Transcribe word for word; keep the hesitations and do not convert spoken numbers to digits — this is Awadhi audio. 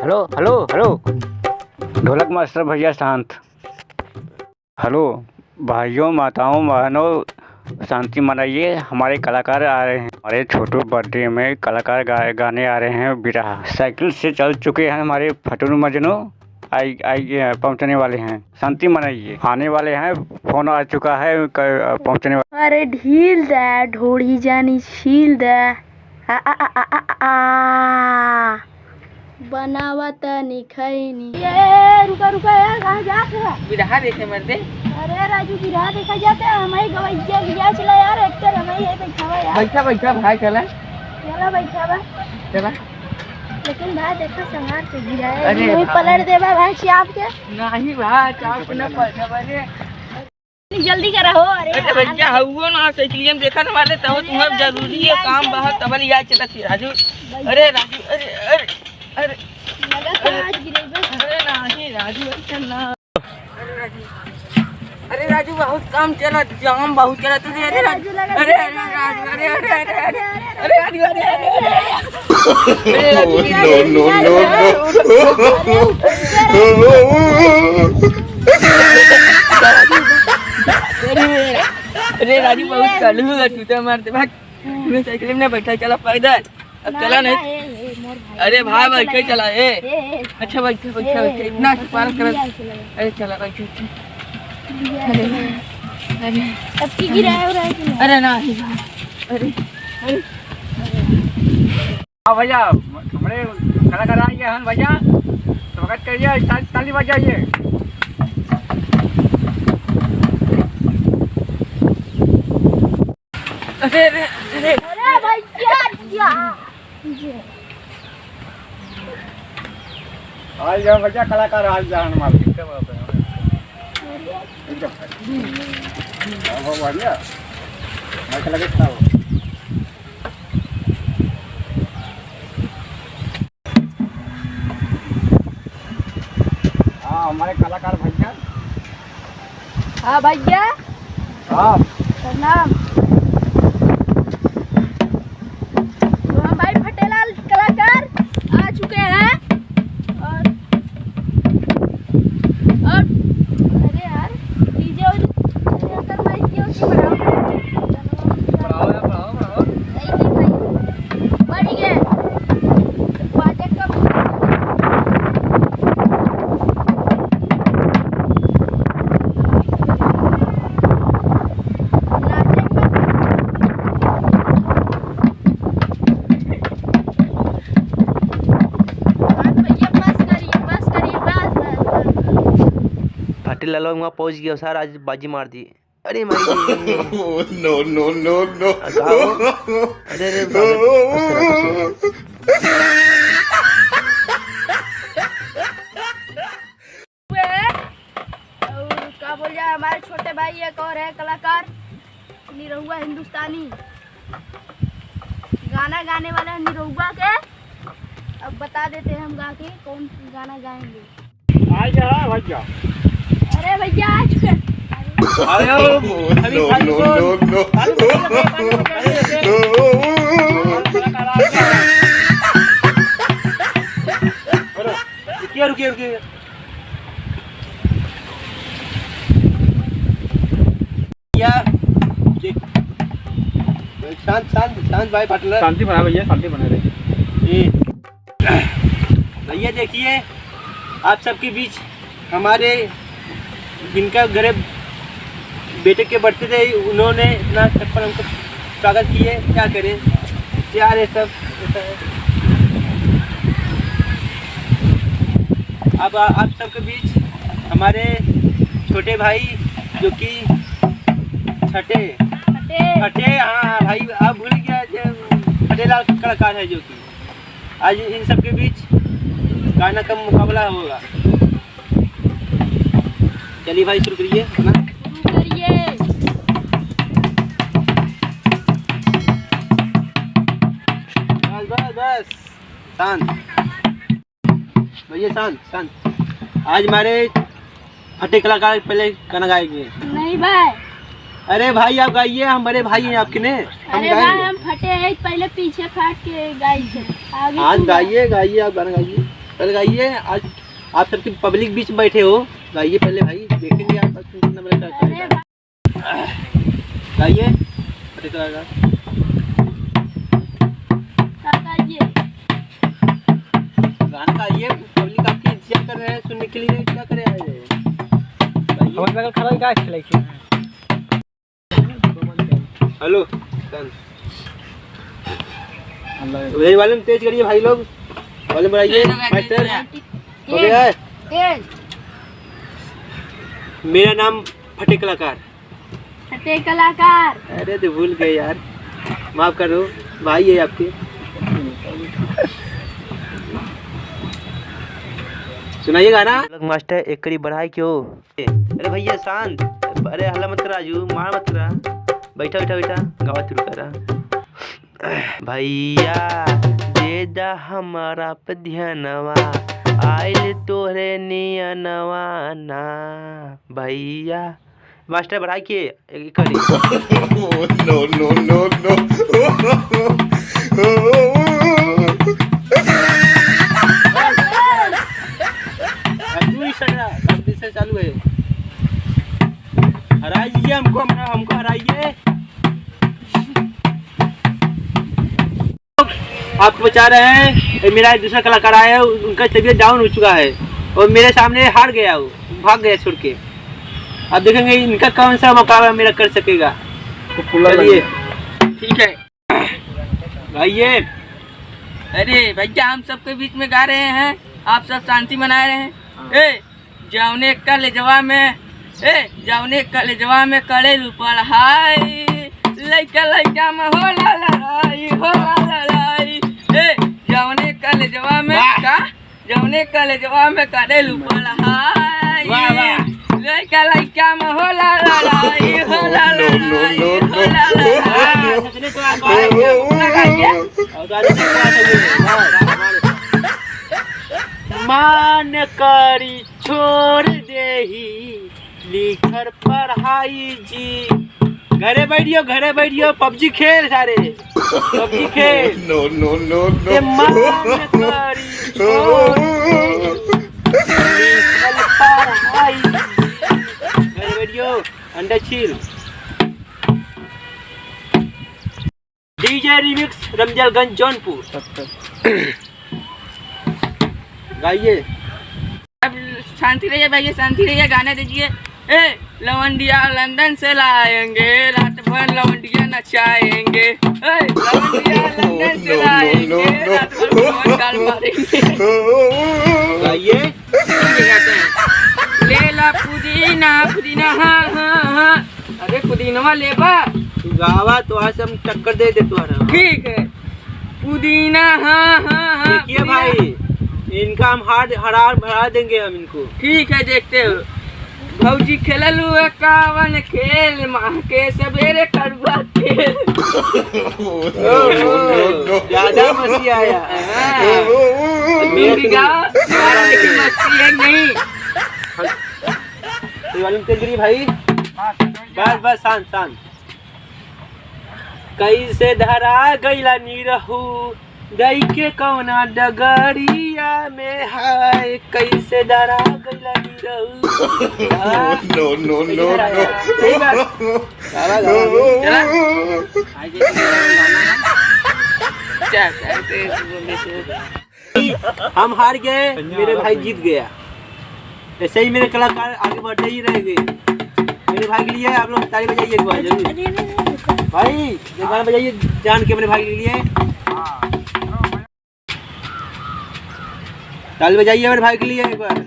हेलो, हेलो, हेलो। ढोलक मास्टर भैया शांत। हेलो, भाइयों, माताओं, बहनों, शांति मनाइए। हमारे कलाकार आ रहे हैं, हमारे छोटू बर्थडे में कलाकार गा-, गाने आ रहे हैं बिरहा। साइकिल से चल चुके हैं हमारे फटनू मजनू, आई, आई, अ, पहुँचने वाले हैं। शांति मनाइए, आने वाले हैं, फोन आ चुका है, क-, अ, पहुँचने वाले। अरे ढील दे, ढोढ़ी जानी छील दे। आ, आ, आ। बनावा तनी खैनी। ए, रुका, रुका, ए, कहाँ जात है? बिरहा देखे मर्दे। अरे राजू, बिरहा देखा जाते हैं, हमारी गवैया बिया चला यार, एक्टर हमारी है, बैठावा यार। बैठा, बैठा भाई, चला। चला, बैठावा। चला। लेकिन भाई देखा, संभाल के गिरा है, अरे यूं ही भाई। पलट देबा भाई, चाप के। नहीं भाई, चाप के ना पलटा, अरे। जल्दी करा हो, अरे अरे यार। भैया, हउओ ना, साइकिलिया में देखा ना मारे, तब अरे तुम्हें राजू, जरूरी है, भैया, काम चल, बाहर, चल। तब लिया चला थी, राजू। भैया। अरे राजू, अरे, अरे, अरे। लगा तो अरे। आज गिरेबे। अरे नहीं, राजू, ऐसे ना। अरे राजू। अरे राजू, बहुत काम चला, जाम बहुत चला, तू अरे अरे राजू, लगा अरे, अरे, राजू, अरे, अरे, अरे, अरे, अरे, अरे, राजू, अरे, अरे, अरे। अरे राजू, Oh, no, no, no, no। अरे, अरे राजू, बहुत चालू हुआ, तू तो मारते भाग। मैं साइकिल में बैठा, चला पैदल। अब ना, चला ना, नहीं। ए, ए, मोर भाई, अरे भाई, भाई, चला, चला, ए। ए, ए। अच्छा, बैठ, बैठ, ए, बैठ, ए, इतना ए, पार कर। ए, चला। अरे, चला, बैठ, बैठ। ए, अरे, ए। अरे। अब की गिरा है, हो रहा है कि नहीं? अरे, ना, नहीं, भाई। अरे, अरे। हाँ भैया, हमरे कलाकार आ गया हन भैया, स्वागत करिए, ताली, ताली बजाइए। अरे, अरे, अरे। अरे भैया, क्या? आ गया भैया, कलाकार आ गया हमारे। एकदम। अब हो बढ़िया। मैं लगे खड़ा हो। हाँ, हमारे कलाकार भैया। हाँ भैया। हाँ। प्रणाम। तो हम भाई फटेलाल कलाकार आ चुके हैं। और, और, अरे यार, डीजे और, अरे यार, सर, माइक क्यों नहीं बढ़ाओ? बढ़ाओ यार, बढ़ाओ, बढ़ाओ। नहीं, नहीं भाई, बढ़ गए। बाजे कम। नाचे में। बस भैया, बस करिए, बस करिए, बस, बस, बस। फटे लालवा वहाँ पहुँच गया सर, आज बाजी मार दी। अरे माई रे। Oh, no, no, no, no। आ, का हो? अरे, अरे, बाबा, बस रहा, बस रहा। हुए। और का बोल जाए, हमारे छोटे भाई एक और है कलाकार, निरहुआ हिंदुस्तानी गाना गाने वाला है निरहुआ के। अब बता देते हैं हम गा के कौन गाना गाएंगे। आ गया भैया। अरे भैया, आ चुके। अरे, अभी no, खाली no, सुन। No, no। खाली सुन, खाली सुन। अरे, रुकिए, रुकिए, रुकिए। भैया, देख, शांत, शांत, शांत भाई पार्टनर। शांति बनाए भैया, शांति बनाए रहे। जी। भैया देखिए, आप सबके बीच हमारे जिनका घरे बेटे के बर्थडे, उन्होंने इतना छप्पन हमको स्वागत किए, क्या करें, प्यार है सब, ऐसा है। अब आ-, आप सबके बीच हमारे छोटे भाई जो कि छठे, छठे। छठे, हाँ, हाँ, भाई, आप भूल गया जो फटेलाल कलाकार है जो कि आज इन सबके बीच गाना का मुकाबला होगा। चलिए भाई, शुरू करिए अपना। शुरू करिए। बस, बस, बस। शांत। भैया, शांत, शांत। आज हमारे फटे कलाकार पहले गाना गाएंगे। नहीं भाई। अरे भाई, आप गाइए, हम बड़े भाई हैं आपके ने। हम अरे भाई, गाएंगे। हम फटे हैं, पहले पीछे फाट के गाई थे। आगे हाँ, तू गा। गाइए, गाइए, आप गाना गाइए। चल गाइए, आज आप सबकी पब्लिक बीच बैठे हो, गाइए पहले भाई, देखेंगे आप कितना बड़ा क्या, क्या गाइए, फटे कलाकार। गाना गाइए, पब्लिक आपकी इंतजार कर रहे हैं सुनने के लिए, क्या करे आए हैं? गाइए। हमर लगल खड़ा है, का खेले के? हेलो, डन। हेलो। वही वॉल्यूम तेज करिए भाई लोग, वॉल्यूम बढ़ाइए। तेज, मास्टर, तेज, हो गया है? तेज। मेरा नाम फटे कलाकार। फटे कलाकार। अरे तो भूल गए यार, माफ करो, भाई है आपके। सुनाइए गाना। मास्टर एक कड़ी बढ़ाई क्यों? अरे भैया शांत, अरे हल्ला मत कर राजू, मार मत कर। बैठा, बैठा, बैठा, गावा शुरू करा। भैया दे दा हमारा पे ध्यानवा, आइल तोहरे नियनवा ना। भैया मास्टर बढ़ा के एक कड़ी। No, no, no, no। अब तू ही सगड़ा, अब से चालू है। हराइए हमको, हमरा, हमको हराइए। आपको बचा रहे हैं, ये मेरा एक दूसरा कलाकार आया है, उनका तबीयत डाउन हो चुका है और मेरे सामने हार गया, वो भाग गया छोड़ के। अब देखेंगे इनका कौन सा मुकाबला मेरा कर सकेगा। तो पुल्ला चलिए। लग गया। ठीक है। भाइये। अरे भैया, हम सबके बीच में गा रहे हैं, आप सब शांति बनाए रहें। हाँ। ए, जौने कलेजवा में, ए, जौने कलेजवा में करेलू पढ़ाई, लइका लइका में होला लड़ाई, होला लड़ाई। ए, जौने कलेजवा में वाह। का? जौने कलेजवा में करेलू पढ़ाई। वाह, वाह। लइका लइका में होला लड़ाई, होला लड़ाई, होला लड़ाई। हाँ, सचने तो आप गाइए, पूरा गाइए। और तो आज पूरा गाइए। मान करी छोड़ देही लिखर पढ़ाई जी। घरे बैठियो, घरे बैठियो, पबजी खेल सारे, पबजी खेल। No, no, no, no। ये मान करी छोड़ दे लिखर पढ़ाई। घरे बैठियो, अंडा छील। डीजे रिमिक्स रमजालगंज जौनपुर। गाइए। अब शांति रहिए भैया, शांति रहिए, गाना दीजिए। ए, लवंडिया लंदन से लाएंगे, रात भर लवंडिया नचाएंगे। ए, लवंडिया लंदन से लाएंगे, रात भर कमर गाल मारेंगे। गाइए। लेला पुदीना, पुदीना, हाँ, हाँ, हाँ। अरे पुदीनवा लेबा? तू गावा, तोहरा से हम टक्कर दे दे तोहरा। ठीक है। पुदीना, हाँ, हाँ, हाँ, देखिए पुदीना। भाई, इनका हम हार, हरा, हरा देंगे हम इनको। ठीक है, देखते हो। भौजी खेललू कावन खेल, माँ के सवेरे कड़ुआ तेल। ज्यादा मस्ती आया। हाँ। मस्ती है नहीं। ये वाली तेज करिए भाई। बस, बस, शांत, शांत। कैसे धरा गइला निरहू, दई के कौना डगरिया में हाय, कैसे धरा गइला निरहू। हाँ। No, no, no, no। सही बात। गावा, गावा। चला। चल, चल, चल, चल। हम हार गए, मेरे भाई जीत गया। ऐसे ही मेरे कलाकार आगे बढ़ते ही रहेंगे। मेरे भाई के लिए आप लोग ताली बजाइए एक बार जरूर। भाई, ये गाना बजाइए जान के मेरे भाई के लिए। ताली बजाइए मेरे भाई के लिए एक बार।